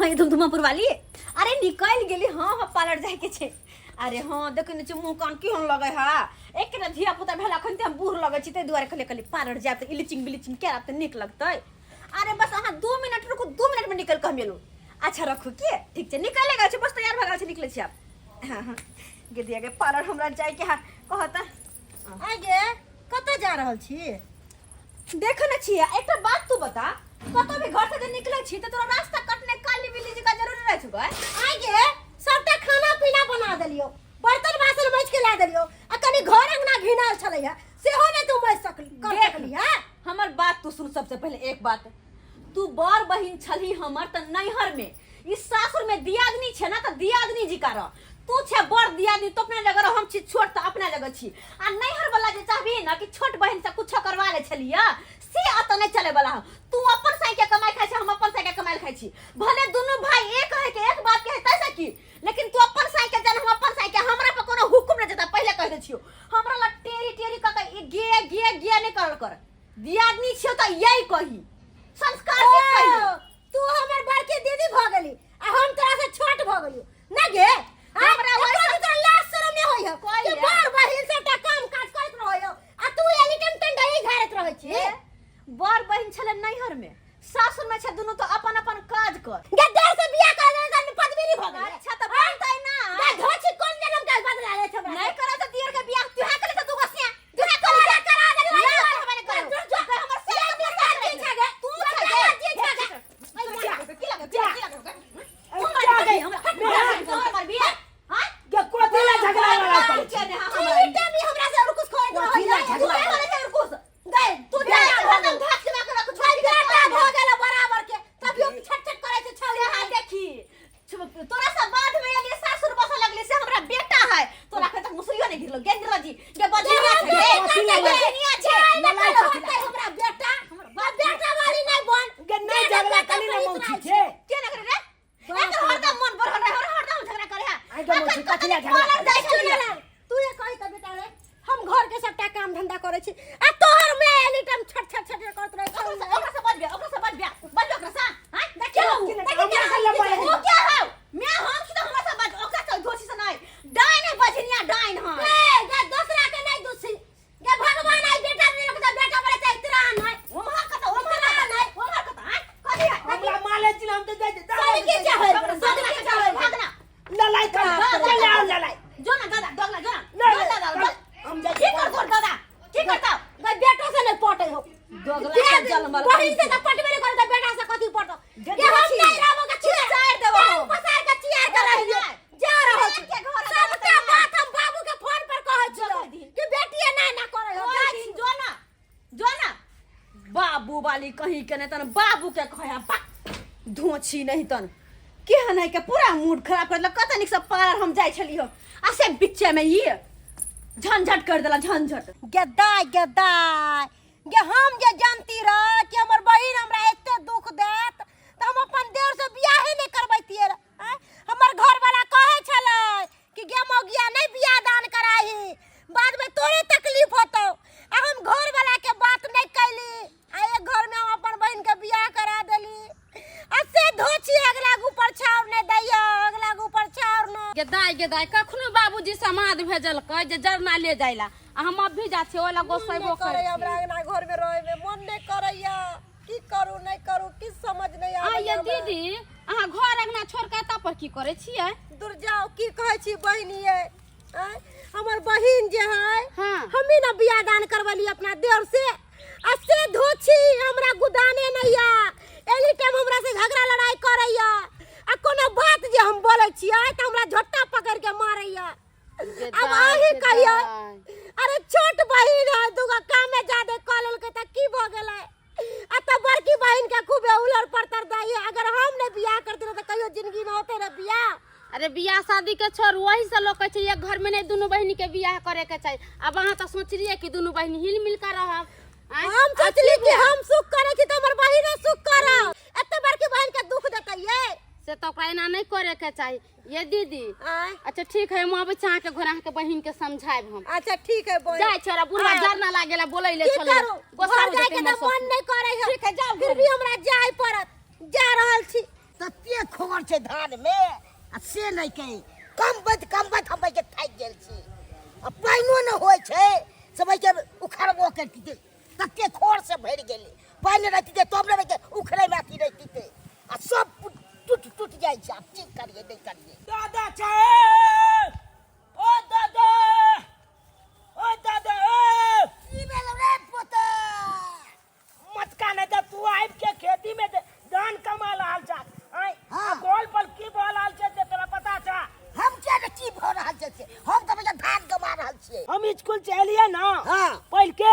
है धुमधुमापुर वाली। अरे निकल गेली। हाँ हाँ, पार्लर जाए के छै। अरे हाँ, देखे नै छी मुँह कान केहन लगै है। एक ना धिया पुता भेल अखन ते हम बूढ़ लगै छी, ताहि दुआरे कहलियै कहलियै पार्लर जायब तऽ इलिचिंग बिलिचिंग करब तऽ नीक लगतै। अरे बस अहाँ 2 मिनट रुकू, 2 मिनटमे निकल कऽ हम एलहुँ। अच्छा रखू के, ठीक छै, निकले गेल छै, बस तैयार भऽ गेल छै, निकलै छी आब। हाँ हाँ, गे गे, पार्लर हमरा जाइके है कहता। आगे कतऽ जा रहल छी? देख ने छियै, एकटा बात तू बता, कतौ भी घर से जे निकले छी तऽ तोरा रास्ता कटने काली बिल्ली जकाँ जरूरी रहै छौ गै? आगे सबटा खाना पीना बना देलियो, बर्तन बासन मजि के ला देलियो, आ कनि घर अंगना घिनाल छलै है सेहो नहि तू मजि सकली कर देख। सकली है। हमर बात तू सुन। सबसे पहले एक बात, तू बड़ बहिन छलही हमर तऽ नैहर में, ई सासुर में दियादनी छै ना तऽ दियादनी जी का रह। तू छै बड़ दियादनी तो अपना जगह रह, हम छी छोट तऽ अपना जगह छी। आ नैहर वाला जे चाहबी ना कि छोट बहिन से कुछो करवा ले छलिया, से अतऽ नहीं चले वाला हो। तू अपन साई के कमाई खाइ छै, हम अपन साई के कमाई खाइ छी। भले दुनू भाई एक है के एक बाप के है तैसे की, लेकिन तू अपन साई के जान, हम अपन साई के। हमरा पर कोनो हुकुम नहीं देता, पहले कह दे छियो। हमरा ला टेरी टेरी क के ई गे गे गे नहीं करल कर। दियादनी छियो तऽ यही कही, संस्कार से कही। ओ, तू हमर बड़की दीदी भऽ गेली आ हम तोरा से छोट भऽ गेली ना गे? हमरा हमरा वैसा तोरा लाज शरम नहीं होय कोई कि ले। बड़ बहिन सबटा काम काज करैत रहै हो आ तू एनी टाइम टंडई झाड़ैत रहै छी। ए, बड़ बहिन छलै नैहर में, सासुर में छै दुनू तो अपन अपन काज कर। गे, देर से बियाह कर देने से पदवीरी भऽ गेलै। अच्छा तऽ बनतै ना। गे धोछी, कोन जनम के बदला ले छै हमरा नहीं से? करा तऽ दियर के बियाह तुहे कले तऽ तू गोसिया तू तोरा करा देली। ना, हमरा नहीं करो। तू जो हमर से ये जी छे गे, तू तू छे छे गे। जी छे गे। की लगे, की लगे? जा गई। हमर बियाह हां गे, कथी ला झगड़ा लड़ाई करै छी? ई टाइम ही हमरा से रुकुस खोइत रहै कथी ला है। झगड़ा? तू करे छै रुकुस। गए तू जा हरदम धाक से के रख छोड़। बेटा भऽ गेल बराबर के तभियो छट छट करै छै छौड़ी। से हाँ देखी, तोरा से बाद में एलिए, सासुर बसे लगले, से हमरा बेटा है। तोरा के तक मुसरियो नहीं गिरलो गेंद्र जी गे, बजनिया छै गे। कथी ला बजनिया छै। लड़ाई कथी ला? हमरा बेटा बेटा वाली नहीं बन। गे, नहीं झगड़ा करी ना मौसी छै। के ना करे रे? एकर हरदम मन बढ़ल रहे, हरदम झगड़ा करे है। आइ गे मौसी, कथी ला झगड़ा पार्लर करै जाइ छी? छलियै। सुन, तू ये कही त बेटा रे, हम घर के सबटा काम धंधा करै छी आ तोहर में एनी टाइम छट छट छट करत रहै ओकरा छौ। से, ओकरा से बच गया, ओकरा से बच गया, बच ओकरा से। हां, देखियौ, देखियौ। देखियौ। हमरा से लंबा ओ क्या है मैं हम छी त हमरा से बच, ओकरा से दोषी से नहीं। डाइन है बजनिया, डाइन है। ए गे, दोसरा के नहीं दोषी गे, भगवान आई बेटा देलक त बेटा बड़े चाहे नहीं। ओमहर कत, ओमहर कत नहीं। ओमहर कत? हां, कथी है? हमरा माले छी, हम तऽ जाइ छी। सड़के चाहे, भागना, सड़के चाहे। भागना। लड़ाई कर, चल आओ लड़ाई। जो ना दादा, दगला जो ना। नहीं, जो दादा, नहीं, जो। हम जाइ की कर तोर दादा की करता? गई बेटो से नहीं पटे हो। दोगला के जन्मल। बहिन से त पटबे नहीं करे त बेटा से कथी पटो? गे के हम छी। नहीं रहबो के चियार चार देबो। टांग पसार के चियार के रहियो। जा रहल छी। के घर सबटा बात हम बाबू के फोन पर कहै जो छियो दिन। कि बेटी एना एना करे हो। कोई जाइ दिन छी। जो ना, जो ना बाबू वाली कहीं के नहीं तन बाबू के कहे बा धोछी नहीं तन केहन है के पूरा मूड खराब कर देलक। कते नीक से पार हम जाइ छलियो आ से बीचे में ई झंझट कर देला, झंझट। गेदाय गेदाय गे, हम जे जानती रह कि हमर बहिन हमरा एते दुख देत तऽ हम अपन देर से बियाहे नहि करबैतियै रह, आँय? हमर घरवाला कहै छलै कि गे मौगिया, नहि बियाह दान कराही, बाद में तोरे तकलीफ होतौ, आ हम घरवाला के बात नहि कैली आ एक घर में हम अपन बहिन के बियाह करा देली आ से धोछी अगला ऊपर छाउर नहि दैया, अगला ऊपर छाउर न। गेदाय गेदाय, कखनो बाबूजी समाद भेजलकै जे जरना ले जाइला आ हम अभी जा छियै ओला गोसैबो मन करै करैया हमरा अंगना घर में रहे में मन नहीं करैया। की करू नहीं करू, किछ समझ नहीं आ आबैया ये हमरा। दीदी, अहाँ घर अंगना छोड़ के एतऽ पर की करै छियै? दूर जाओ, की कहै छी बहिनी ये? आँय? हमर बहिन जे है, हमी ना बियाह दान करवली अपना देवर से आ से धोछी हमरा गुदाने नहीं या, एनी टाइम हमरा से झगड़ा लड़ाई करैया आ कोनो बात जे हम बोलै छियै तऽ हमरा झोटा पकड़ के मारैया। अब अहीं कहियो। अरे छोट बहिन है, दूगो कामे ज्यादा कऽ लेलकै तऽ की भऽ गेलै? आ तऽ बड़की बहिन के खूबे उलर परतर दैये। अगर हम नहि बियाह करती तऽ कहियो जिंदगी में होते रहे बियाह? अरे बियाह शादी के छोड़, वही से लोग कहै छै एक घर में नहीं दुनू बहिनी के बियाह करे के चाही। अब अहाँ तऽ सोचलियै कि दुनू बहिनी हिल मिल के रहब, आँय? हम सोचली कि हम सुख करै छी तऽ हमर बहिनो सुख करब। एते बड़की बहिन के दुख देतै ये? से तऽ ओकरा एना नहि करे के चाही ये दीदी। आँय? अच्छा ठीक है, हम अबै छी अहाँके घर, अहाँके बहिन के समझायब हम। अच्छा ठीक है बहिन। जाइ छै बुढ़वा, हाँ। डर ना लागेला बोलै ले की छलै। करू, गोस्सा घर हो जाय जेतै के तऽ हमर मन नहीं करे है। ठीक है, जाउ फिर घरे। भी हमरा जाय पड़त, जा रहल छी। तते खोर छै धान में आ से नहि कही कमबैत कमबैत हम के थाकि गेल छी आ पानिओ नहि होइ छै से के उखड़बो करितियै तते खोर से भरि गेलै पानि रहितियै तब ने के उखड़ैमे अथी रहितियै आ सब टूट टूट जाइ छै आब की करियै नहि करियै। दादा छै, ओ दादा, ओ दादा, ओ की भेल रे पोता? मटका नहीं तो तू आबि के खेती में धान कमा रहल छा। आय। हाँ। गोल पर की भऽ रहल छै से तोरा पता छा? हम किया ने की भऽ रहल छै से? हम तऽ भैया धान कमा रहल छियै। हम स्कूल से एलियै ना। हाँ। पढ़ के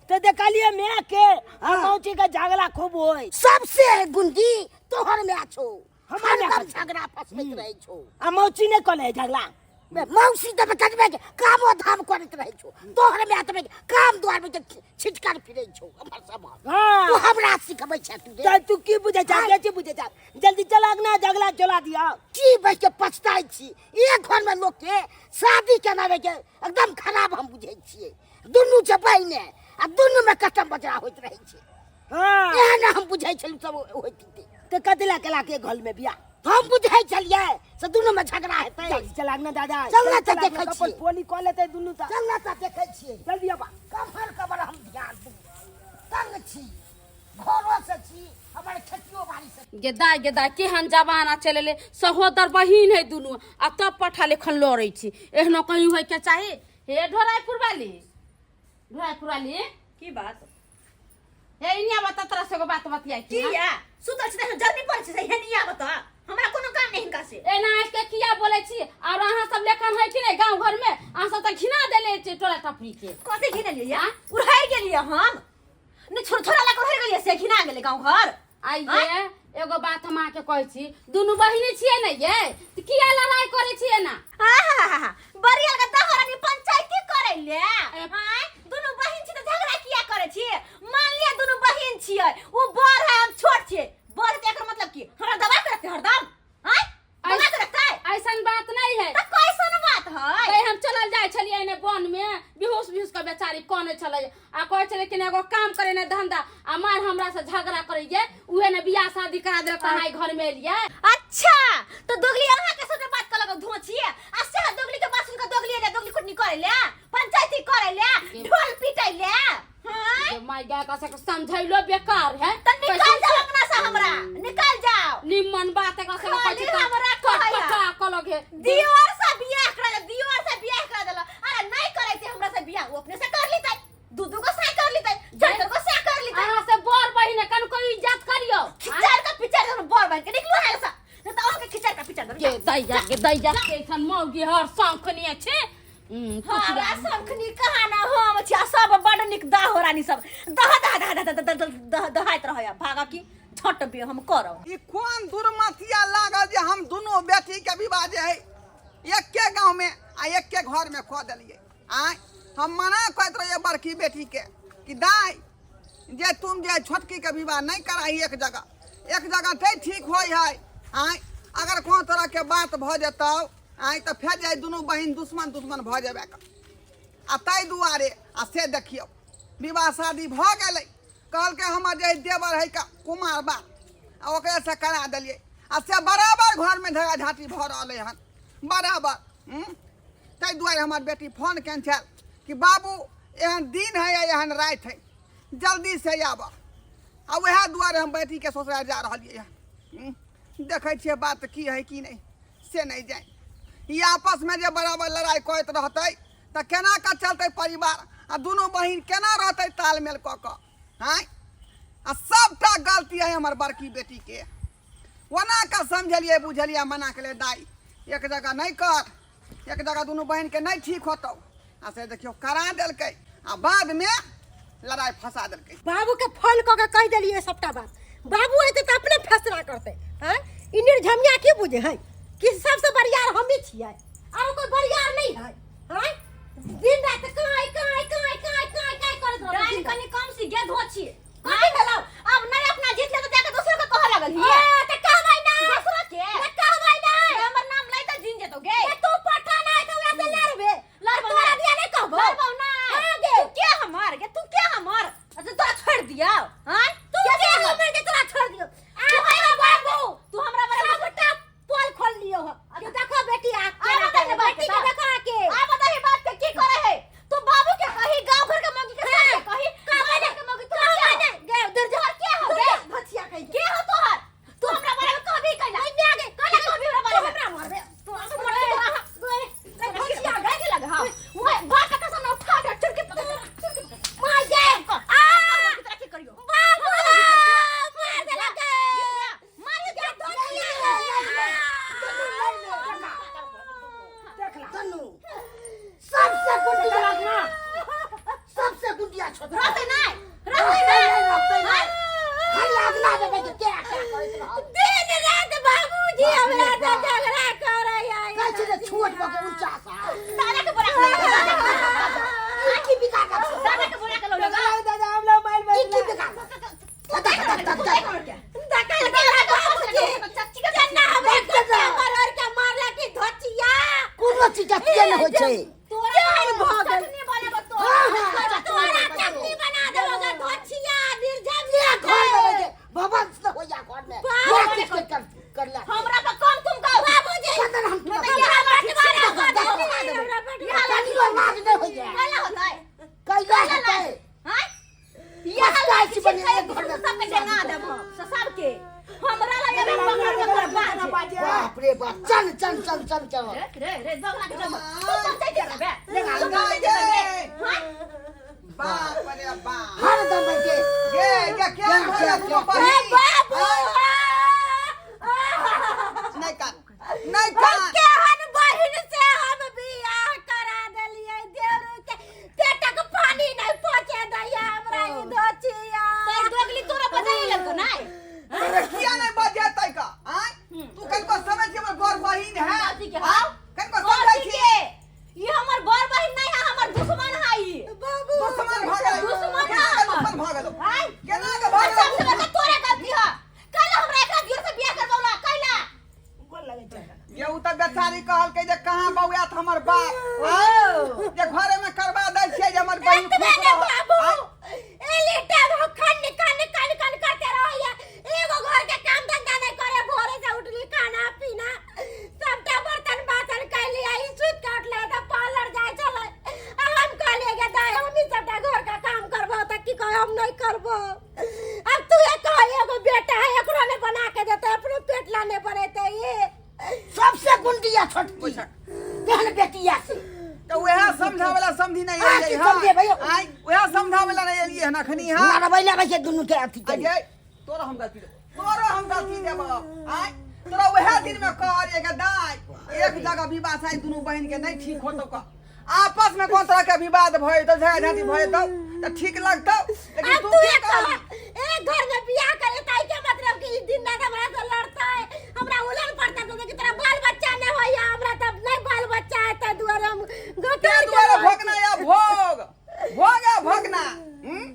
तो देखलियै माय के आ हाँ। मौसी के झगड़ा खूब होय। सबसे गुंडी तोहर माय छौ। हमर माय हरदम झगड़ा फसबैत रहै छौ। आ मौसी नहि करै झगड़ा? मौसी तऽ कटबे के कामो धाम करैत रहै छौ, तोहर माय तऽ काम द्वार में छिटकर फिरै छौ हमर सब। हाँ। तू हमरा सिखबै छै तू रे? तू की बुझै छ? के बुझै छ? जल्दी चल अगना झगड़ा चला दिया। की बैठ के पछताइ छी? एक घर में लोग के शादी केना के एकदम खराब हम बुझै छियै। दुनू छै बहिने आ दुनू में कटम बजरा होइत रहै छै। हाँ। एहन हम बुझै छलहुँ सब होइत हेतै। तऽ कथी लए केला के घर में बियाह? हम बुझै छलियै से दुनू में झगड़ा हेतै। जल्दी चल अगना दादा। चल ना तऽ देखै छियै। पोली कऽ लेतै दुनू तऽ। चल ना तऽ देखै छियै। जल्दी आबा। कमहर कमहर हम ध्यान दू। तंग छी, घरो से छी, हमर खेतियो बाड़ी से। गेदाय गेदाय केहन जमाना चलेले, सहोदर बहिन है दुनू आ तब पठा लेखन लड़ै छी। एहनो कहीं होय के चाही? हे ढोराइपुर वाली, ढोराइपुर वाली। की बात? हे इनिया बता, तोरा से एगो बात बतियाई की या सुतल छी त जल्दी पड़ै छै। हे निया बता, हमरा कोनो काम नहीं हिनका से। एना आज के किया बोले छी? और अहाँ सब लेखन है कि नहीं गांव घर में? अहाँ सब त घिना देले छी टोला टपरी के। कथी घिनलियै या? उड़ाइ गेलियै हम नहीं, छोड़ छोड़ा लगा उड़ाइ गेलियै से घिना गेलै गांव घर। आइये एगो बात हम अहाँके कहै छी, दुनू बहिनी छियै ने ये, तऽ किया लड़ाई करै छियै ना? आहाहाहा, बरियल के दहरानी पंचायती करै ले। आँय, दुनू बहिन छी तऽ झगड़ा किया करै छी? मान लिअ दुनू बहिन छियै, ओ बड़ है हम छोट छियै, बड़ है तऽ एकर मतलब की हमरा दबा के रखतै हरदम? आँय, दबा के रखतै? ऐसन बात नहीं है। तऽ कैसन बात है? कहीं हम चलल जाइ छलियै एने वन में, बेहोश बेहोश के बेचारी कने छलै आ कहै छलै कि ने एगो काम करे ने धंधा आ मार हमरा से झगड़ा करैये, उहे ने बियाह शादी करा देलक तऽ अहाँ घर में एलियै। अच्छा तो दोगली अहाँ के साथे बात करलक धोछिए आ से दोगली के बात सुन के दोगली ले दोगली कुटनी करे ले, पंचायती करे ले, ढोल पीटै ले। हाँ? जे माय गाय का से समझैलो बेकार है। त निकल जाओ अंगना से, हमरा निकल जाओ। निम्मन बात एकरा से कहै खाली छी तऽ हमरा कहैया। कटकटा कलग हे। दियोर से बियाह करा दे, दियोर से बियाह करा देला। अरे नहीं करे थे हमरा से बियाह, वो अपने से कर लीतै, दू दू गो से कर लीतै, चार चार गो से कर लीतै। अहाँ से बड़ बहिन है, कनको इज्जत करियो। खिचार का पिचार दे बड़ बन के निकलू है से, नहीं तो अहाँ के खिचार का पिचार दे। गे दैया गे दैया, कैसन मौगी हर शौखनी छै। हमरा शौखनी कहाँ ना हम छी आ सब बड़ नीक दाहो रानी सब दह दह दह दह दह दह दह दहाइत रहैया। भागा की झट बे हम करब। ई कोन दुर्मतिया लागल जे हम दुनू बेटी के विवाह जे है एके गांव में आ एके घर में कऽ देलियै। आँय, हम मना करैत रहियै बड़की बेटी के कि दाइ जे तुम जे छोटकी के विवाह नहीं कराही, एक जगह एक जगह तै ठीक होइ है। आँय, अगर कोनो तरह के बात भऽ जेतौ आँय तऽ फेर जे दुनू बहिन दुश्मन दुश्मन भऽ जेबे कर। आ ताहि दुआरे आ से देखियौ विवाह शादी भऽ गेलै, कहलकै हमर जे देवर है का कुमार बा आ ओकरे से करा देलियै आ से बराबर घरमे झगड़ा झाँटी भऽ रहलै हन बराबर। ताहि दुआरे हमर बेटी फोन केने छल कि बाबू एहन दिन है या एहन राति है, जल्दी से आबऽ। आ वएह दुआरे हम बेटीके ससुराल जा रहलियै हन। देखै छियै बात की है की नहि से नहि जाय। ई आपसमे जे बराबर लड़ाइ करैत रहतै तऽ केना कऽ चलतै परिवार आ दुनू बहिन केना रहतै तालमेल कऽ कऽ? आँय, आ सबटा गलती है हमर बड़की बेटीके। ओना कऽ समझलियै बुझलियै, मना केलियै दाइ एक जगह नहि कर, एक जगह दुनू बहिनके नहि ठीक होतौ। आ से देखियौ करा देलकै आ बादमे लड़ाइ फंसा देलकै। बाबू के फोन कऽ के कहि देलियै सबटा बात। बाबू एतै तऽ अपने फैसला करतै। आँय, ई निर्झमिया की बुझे है कि सबसे बरियार हमही छियै, आरो कोई बरियार नहीं है? आँय, दिन रात काई काई काई काई काई काई करैत रहबै डाइन दिन रात। कनि कम सी गे धोछी कथी भेलौ? अब नहीं अपना जीत ले तो जाके दोसरो के कहऽ लागल हिये। ओ, तऽ कहबै ना। दोसरो के? तऽ कहबै ना। हमर नाम लै तऽ जिन जेतौ गे। तऽ तू पठा ना तऽ ओकरा से लड़बे। लड़बौ तोरा ना। दिया नहीं कहबो। लड़बौ ना। हाँ गे। तू के हमर गे, तू के हमर? अच्छा तोरा छोड़ दियौ? हाँ? तू के हमर के तोरा छोड़ दियौ? तू हमरा बाबू, तू हमरा बराबर छोट भऽ के 49 आ दादा के बोला के लौलक, दादा के ई की बिका के दादा के बोला के लौलक। दादा हमरा मार ई की बिका तक तक तक तक देखल गेला बाबूजी केना हमरा कुत्ता मरर के मारला की धोचिया कोनो चीज के नहि होइ छै तोरा भऽ गेल। चटनी बनेबो तोरा। हाँ, हाँ, तोरा चटनी बना देबो धोचिया निर्जम ये घर में रहै छै भवन से होइया घर में बाप बड़ा किछ कर करला हमरा पर कम तुम कहो बाबूजी कतन हम मतलब ये हमरा बंटवारा ठीक कऽ छै। देबो हमरा बंटवारा कनियो लाज नहि होइया कैला होतै कैला हेतै हैं ये पछताइ छी बने एक घर में सबके जगा देबो सबके हमरा लगे में पकड़ के तोरा बाज बाप रे बाप चल चल चल चल चल रे रे रे दगला के जमा तू सब जाइते रहबे तू सब दाइ जाइते रहबे गे। हैं बाप रे बाप हरदम के गे गे क्या भऽ गेल दुनू ए बहिन बाबू नहि कान नहि हम कान केहन बहिन से हम बियाह करा देलियै देवरू के पेटक पानी नहीं पहुंचे दैया हमरा ई धोचिया तोर दोगली तोरा बजाई लगतो नै तोरा किया नहि बजेतै का आँय तू कनको समझ के हमर बड़ बहिन है दादी के आँय? हाँ कनको समझै कथी छी के ई हमर बड़ बहिन नहीं है हमर दुश्मन है ई बाबू दुश्मन भऽ गेलै दुश्मन केना है के दुश्मन भऽ गेलौ आँय केना के भऽ सबसे गेलौ बड़का तोरे गलती है कैला हमरा एकरा जोर से बियाह करबौला कैला गोर लगै छै ये उ तऽ बेचारी कहलकै जे कहाँ बौआत हमर बाप आँय? जे घरे में करवा दै छियै जे हमर बहिन एतबे खुश ने रहत बाबू आँय? एली टाइम हम खन खन खन खन करते रहैया एगो घर के काम धंधा नहीं करे भोरे से उठली खाना पीना सबटा बर्तन बासन कैली आई सुत के उठले त पार्लर जाय छलै आ हम कहलियै गे दाई हम ही सबटा घर का काम करबो त की कहे हम नहीं करबो अब तू ये कह एगो बेटा है एकरो ने बना के देते अपनो पेट ला नहीं बनेते ये सबसे गुंडिया छोटकी तेहन बेटिया से तऽ उएह समझावेला समझी नहि हाँ, एलियै की हँ समझेबै यौ? आँय उएह समझावेला नहि एलियै हन अखनी हँ मारबै लाबै छै दुनू के अथी आगे के तोरा हम गलती देबो तोरा हम गलती देबो आँय तोरा उएह दिन में कहलियै के दाइ एक जगह विवाह शादी दुनू बहिन के नहि ठीक होतौ का आपस में कोन तरह के विवाद भऽ जेतौ झगड़ा झांटी भऽ जेतौ तऽ ठीक लगतौ लेकिन अब तू तू की एक कहली एक घर में बियाह करे ताई के मतलब कि ई दिन रात हमरा से लड़ता है हमरा उलन पड़ता तो कि तोरा बाल बच्चा नहीं होइया हमरा तब नहीं बाल बच्चा है त दुआरे हम ते गोतर दुआरे भोगना या भोग भोग या भोगना हम्म?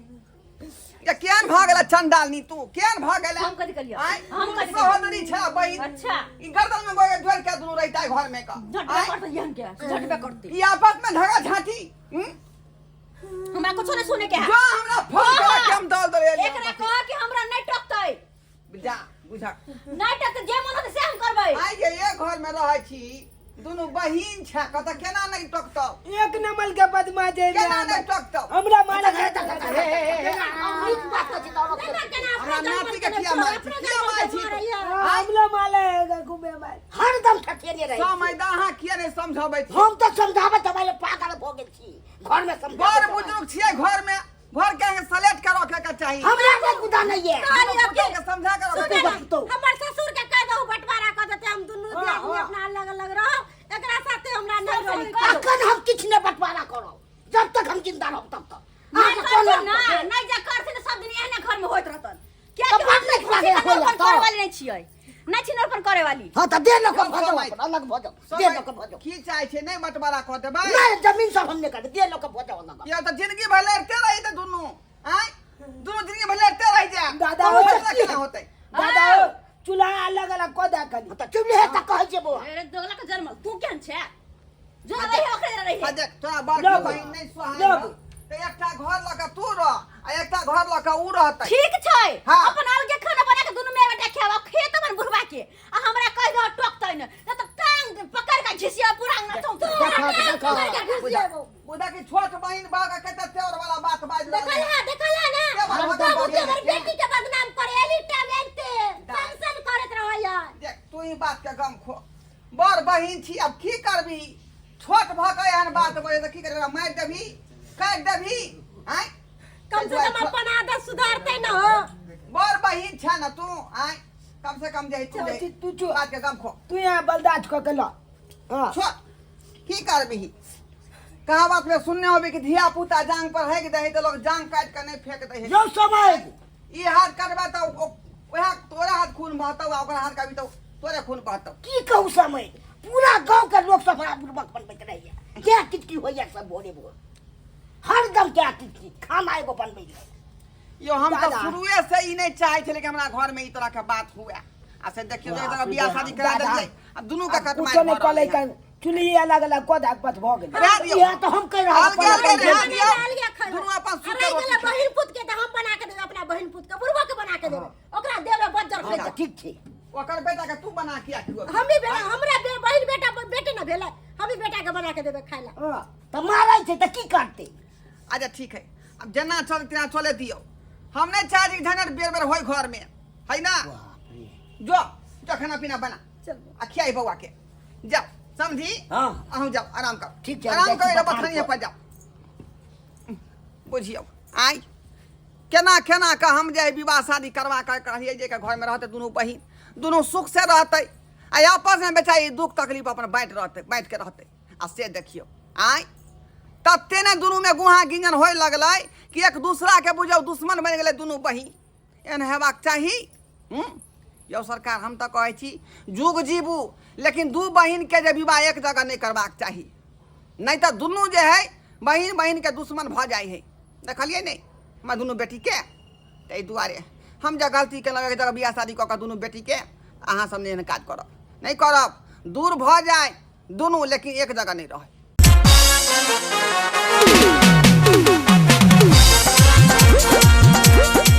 ये केहन भऽ गेला चंडालनी तू केहन भऽ गेला हम कथी करियै? आँय? हम कथी करियै? सहोदरी छै बहिन अच्छा। ई गर्दन में गोगे जोड़ के दुनू रहिता घर में का झटबे आँय? करते यहन के झटबे करते ई आपस में झगड़ा झांटी हम्म? हमरा कुछो नहीं सुने के है जो हमरा फोन करा के हम दौड़ दौड़ एलियै एकरा कह कि हमरा नहीं टकतै जा बुझा नहीं टकतै जे मन होतै से हम करबै आइ जे एक घर में रहै छी दुनू बहिन छै कतऽ केना नहि टकतौ एक नंबर के बदमाश है केना नहि टकतौ हमरा मारे नीक बात कहै छी तऽ औरत के। हमरा नाती के किया मारै छी किया मारै छी तू? हमरो मारे घूमे मारे हरदम ठठेरे रहै समय दा अहाँ किया नहि समझबै छी हम तऽ समझाबत हमारे पागल भऽ गेल छी घर में समझाबत बड़ बुजुर्ग छियै घर में घर के अहाँके सलेट के रखे के चाही हमरा के गुदा नहीं है दुनू पुतोह के समझा के रखे के चाही। तो हमर ससुर के कह दहु बंटवारा कऽ देते हम दुनू दियादनी अपना अलग अलग रहो एकरा साथे हमरा नहीं रहे के। अखन हम किछु नहि बंटवारा करब जब तक हम जिंदा रहब तब तक नहीं अहाँके कोनो करथिन ना नहीं जा करथिन सब दिन एहने घर में होइत रहतन किया तऽ कि बात नहि हम खुआ गेल होइया अपन तऽ। करे वाली नहीं छियै नहीं छियै अपन करे वाली हाँ तऽ दे लऽ कऽ भऽ जाउ समय। अपन अलग भऽ जाउ दे समय लऽ कऽ भऽ जाउ की चाहै छै नहि बंटवारा कऽ देबै नहि जमीन सब हम नहि करबै दे लऽ कऽ भऽ जाउ अलग या तऽ जिंदगी भर लड़ते रही तऽ दुनू आँय दुनू जिंदगी भर लड़ते रहि जाए दादा, तऽ ओ फैसला केना होतै दादा ओ, चूल्हा अलग अलग कऽ दे कनी तऽ चुप रहे तऽ कहै छियै बौआ अरे दोगला के जन्म तू केहन छै जो रही ओकरे रही आ देख तोरा बड़की लब। बहिन नहि सोहाइ लब। हौ, तऽ एकटा घर लऽ कऽ तू रह आ एकटा घर लऽ कऽ ऊ रहतै ठीक छै हाँ। अपन अलगे खाना बना के दुनू में बेटा खेबा खेत अपन बुढ़वा के आ हमरा कह दो टोकतै न न तऽ टांग पकड़ के घिसिया पूरा अंगना चौंक देखा देखा बुझा बुझा कि छोट बहिन भऽ कऽ कते तेवर वाला बात बाजि रहल देखल है देखल है ना के बात बाबू के बाजि हमर बेटी के बदनाम करे एनी टाइम एनते टेंशन करत रहैया देख तू ई बात के गम खो बड़ बहिन छी अब की करबी छोट भऽ कऽ एहन बात बजे तऽ की करबी ओकरा मारि देबही काटि देबही आँय कम से कम अपन आदत सुधारते ना हो बड़ बहिन छै ने तू आँय कम से कम जे तू जे तू चुप। बात के गम खो तू यहाँ बर्दाश्त कऽ के ल हाँ छोड़ की करबही कहावत में सुनने होबी कि धिया पुता जांग पर हेक दे है तऽ लोग जांग काटि कऽ नहि फेंक दे है जो समय ई हाथ कटबा तऽ वएह तोरा हाथ खून बहतौ आ ओकरा हाथ काटबी तऽ तोरे खून बहतौ की कहू समय पूरा गाँव के लोग सब हमरा बुड़बक बनबैत रहैया। क्या किटकी होइया सब भोरे भोर, हरदम क्या किटकी खाना एगो बनबै लए। यो हम तऽ दादा। शुरुए से ई नहि चाहै छलै कि हमरा घर में ई तरह के बात हुए, आ से देखियौ जे एक जगह बियाह शादी करा दादा। देलियै आ दुनू के कटमारि कुछो नहि भऽ कलै रहलै हन। चुल्ही अलग अलग कऽ दे, बस भऽ गेलै। रहए दियौ। इएह तऽ हम कहि रहल अलगे अलगे छी। रहए दियौ। अलगे खैबै। दुनू अपन आ सुख रहि रोटी गेलै खाउ। बहिन पुत के तऽ हम बना के देबै, अपना बहिन पुत के बुढ़बो के बना के देबै, ओकरा देबै बज्जर हँ, खैतै। ठीक छै। ओकर बेटा के तू बना किया खुएबही? हमही बेटा, हमरा बहिन बेटा बेटे ने भेलै, हमही बेटा के बना के देबै खाय लए। हँ, तऽ मारै छै तऽ की करतै? अच्छा ठीक है, अब जेना चल तेना चले दियौ। हम नहि चाहै छी कि झंझट बेर बेर होय घर में, है ना? बाप रे। जो जो खाना पीना बना चल। आ खियाई बौआ के, जाओ समझी। हाँ। अहूँ जाओ आराम करो। ठीक छै, आराम जाइ छी करो, बथान बथानिए पर। पर जाओ। बुझियौ आइ केना केना कऽ हम जे विवाह शादी करवा कऽ रहियै जे घर में रहतै दुनू बहिन, दुनू सुख से रहतै आ आपस में बेचारी दुख तकलीफ अपन बाँटि रहतै, बाँटि के रहतै। आ से देखियौ आइ तते ने दुनू में गुहा गिंजन होय लगलै कि एक दूसरा के बुझियौ दुश्मन बनि गेलै दुनू बहिन। एहन हेबाक चाही? यौ सरकार, हम तऽ कहै छी जुग जीबू, लेकिन दू बहिनके जे विवाह एक जगह नहि करबाक चाही, नहि तऽ दुनू जे है बहिन बहिनके दुश्मन भऽ जाइ है। देखलियै नहि हमरा दुनू बेटीके? ताहि दुआरे हम जे गलती केलहुँ एक जगह बियाह शादी कऽ कऽ दुनू बेटीके, अहाँ सब नहि एहन काज करब, नहि करब। दूर भऽ जाय दुनू, लेकिन एक जगह नहि रहै।